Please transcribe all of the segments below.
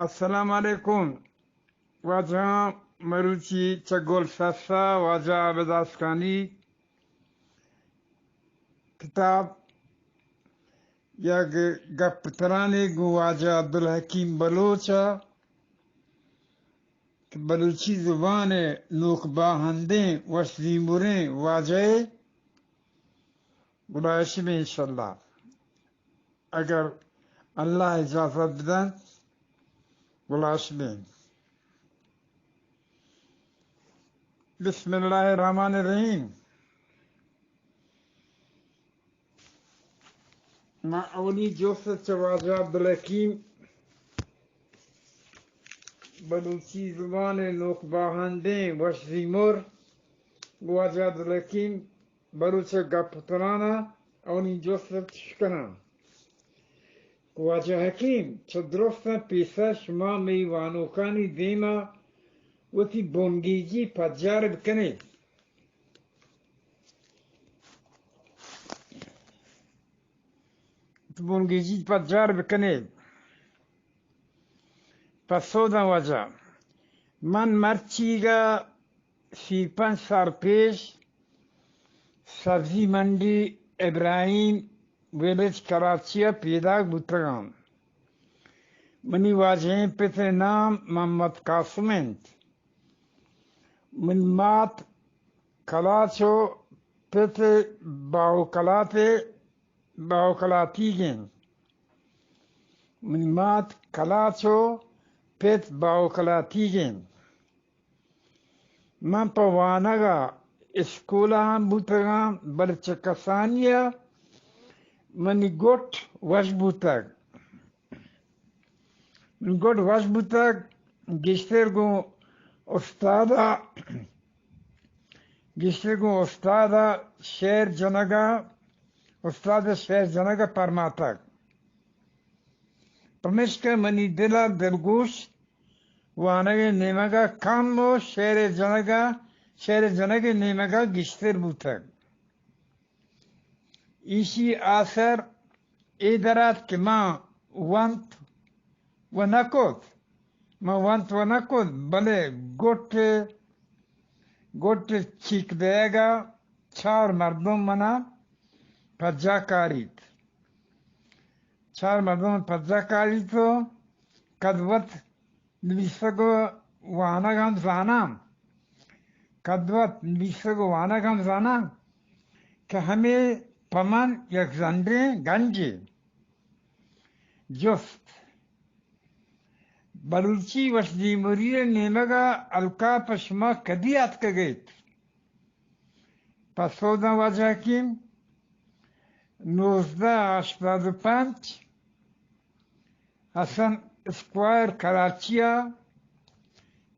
السلام علیکم۔ واجہاں، مروچی چہ گل سسا واجہ عابد آسکانی کتاب یک گپ ترانے گوں واجہ عبدالحکیم بلوچ ءَ کہ بلوچی زبان ءِ نوک باہندیں وش زیمریں واجہ ءَ گلائش بیں انشاءاللہ۔ اگر اللہ اجازت بدنت، گلاش بیں۔ بسم اللہ الرحمن الرحیم۔ ما اولی جست چہ واجہ عبدالحکیم، بلوچی زبان نوک باہندیں وش زیمر، واجہ عبدالحکیم بلوچ ءِ گپ ءُ تران ءَ اولی جست ءَ چش کناں۔ واجہ حکیم، چہ درستاں پیسر شما مئی وانوکانی دیم ءَ وتی بنگیجی پجار بکن ات۔ وتی بنگیجی پجار بکن ات۔ پسو داں واجہ، من مرچیگ ءَ سی پنچ سال پیش سبزی منڈی ابراہیم ویلیج کراچی ءَ پیداک بوتگاں۔ منی واجہیں پت ءِ نام محمد قاسم انت۔ منی مات کلاچ ءُ پت باہو کلات ءِ باہو کلاتیگ انت۔ منی مات کلاچ ءُ پت باہو کلاتیگ انت۔ من پہ وانگ ءَ اسکول ءَ ہم بوتگاں، بلے چہ کسانی ءَ منی گٹ وش بوتگ۔ منی گٹ وش بوتگ، گیشتر گوں استاد ءَ، گیشتر گوں استاد ءَ شعر جنگ ءَ، استاد ءِ شعر جنگ ءَ پرماتگ۔ پمیشکا منی دل ءَ دلگوش وانگ ءِ نیمگ ءَ کم ءُ شعر ءِ جنگ ءَ، شعر ءِ جنگ ءِ نیمگ ءَ گیشتر بوتگ۔ ایشی ءِ آسر اے در ات کہ من ونت ءُ نہ کت، من ونت ءُ نہ کت، بلے گٹ، گٹ چیک دئیگ ءَ چار مردم من ءَ پجا کاریت۔ چار مردم پجا کاریت ءُ کد وت نبیسگ ءُ وانگ ہم زاناں، کد وت نبیسگ ءُ وانگ ہم زاناں کہ ہمے پہ من یک زنڈیں گنجے۔ جست، بلوچی وشدیمری ءِ نیمگ ءَ الکاپ ءَ شما کدی اتکگ ات؟ پسو داں واجہ حکیم، نوزدہ ہشتاد ءُ پنچ، حسن اسکوائر کراچی ءَ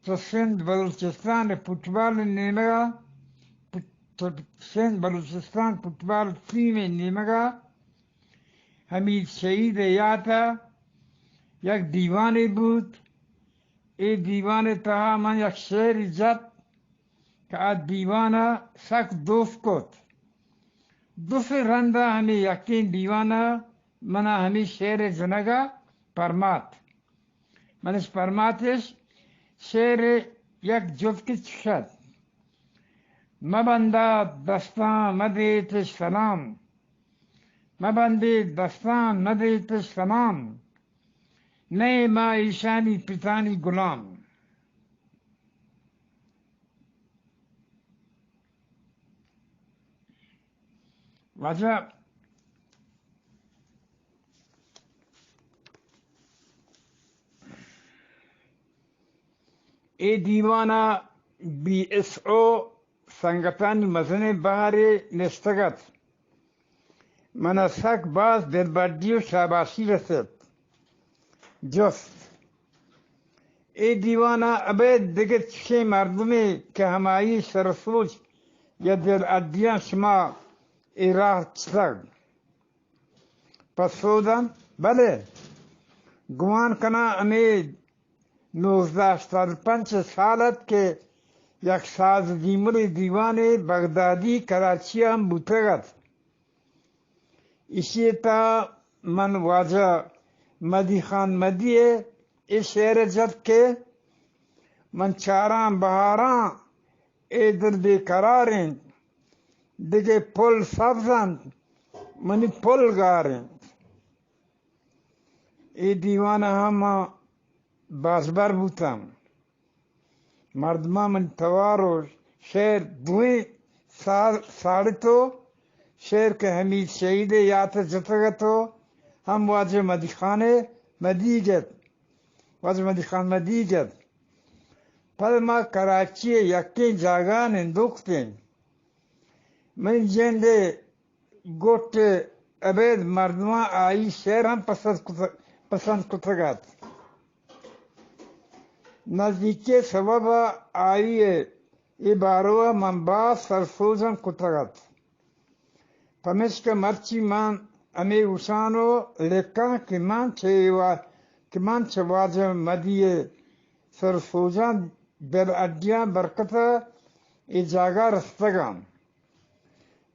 چہ سندھ بلوچستان ءِ فٹبال ءِ نیمگ ءَ، چہ سندھ بلوچستان فٹبال ٹیم ءِ نیمگ ءَ حمید شہید ءِ یات ءَ یک دیوانے بوت۔ اے دیوان ءِ تہا من یک شعرے جت کہ آ دیوان ءَ سک دوست کت۔ دو سے رند ءَ ہمے یکیں دیوان ءَ من ءَ ہمے شعر ءِ جنگ ءَ پرمات۔ من اش پرماتش، شعر ءِ یک جتکے چش ات: مبندات دستاں مدیتش سلام، مبندیت دستاں مدیتش سلام، نئے ما ایشانی پتانی گلام۔ واجہ، اے دیوان ءَ بی ایس او سنگتانی مزنیں بہرے نشتگ ات۔ من ءَ سک باز دلبڈی ءُ شاباشی رست۔ جست، اے دیوان ءَ ابید دگہ چشیں مردمے کہ ہمائی سر ءُ سوج یا دل اڈیاں شما اے راہ چتگ؟ پسو دنت، بلے، گمان کناں ہمے نوزدہ ہشتاد ءُ پنچ ءِ سال ات کہ یک ساز دیمرے دیوانے بغدادی کراچی ءَ ہم بوتگ ات۔ ایشی ءِ تہا من واجہ مہدی خان مہدی ءِ اے شعر ءَ جت کہ من چاراں بہاراں، اے دل بے قرار انت، دگہ پل سبز انت، منی پل گار انت۔ اے دیوان ءَ ہم ما بازبر بوتاں۔ مردماں منی توار و شعر دوئیں سا-، ساڑت و شعر کہ حمید شہید ءِ یات ءَ جتگ ات و ہم واجہ مدی خان ءِ مدیگ ات، واجہ مدی خان مدیگ ات۔ پد ما کراچی ءِ یکیں جاگہ ءَ نندوک اتیں۔ منی جند ءِ گٹ ءَ ابید مردماں آئی شعر ہم پسند کت-، پسند کتگ ات۔ نزیکی ءِ سبب ءَ آئی ءِ اے بارو ءَ من باز سرسوج ہم کتگ ات۔ پمیشکہ مرچی من ہمے گوشان و لکھاں کہ من چہ اے وا-، کہ من چہ واجہ مدی ءِ سرسوجاں دل اڈیاں برکت ءَ اے جاگہ ءَ رستگاں۔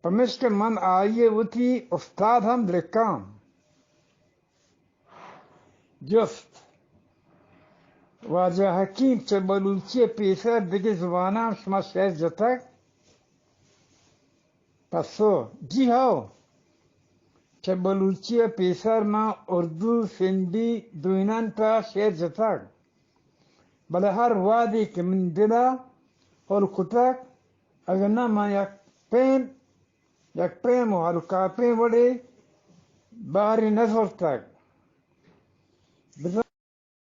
پمیشکہ من آئی ءَ وتی استاد ہم لکھاں۔ جست: واجہ حکیم، چہ بلوچی ءَ پیسر دگہ زباناں شما شعر جتگ؟ پسو: جی ہو، چہ بلوچی ءَ پیسر من اردو، سندھی دوئینان تہا شعر جتگ، بلے ہر وہدے کہ منی دل ءَ ہول کتگ، اگاں نہ من یک پیم، یک پیم و ہلکاپیں وڑے بہرے نہ زرتگ۔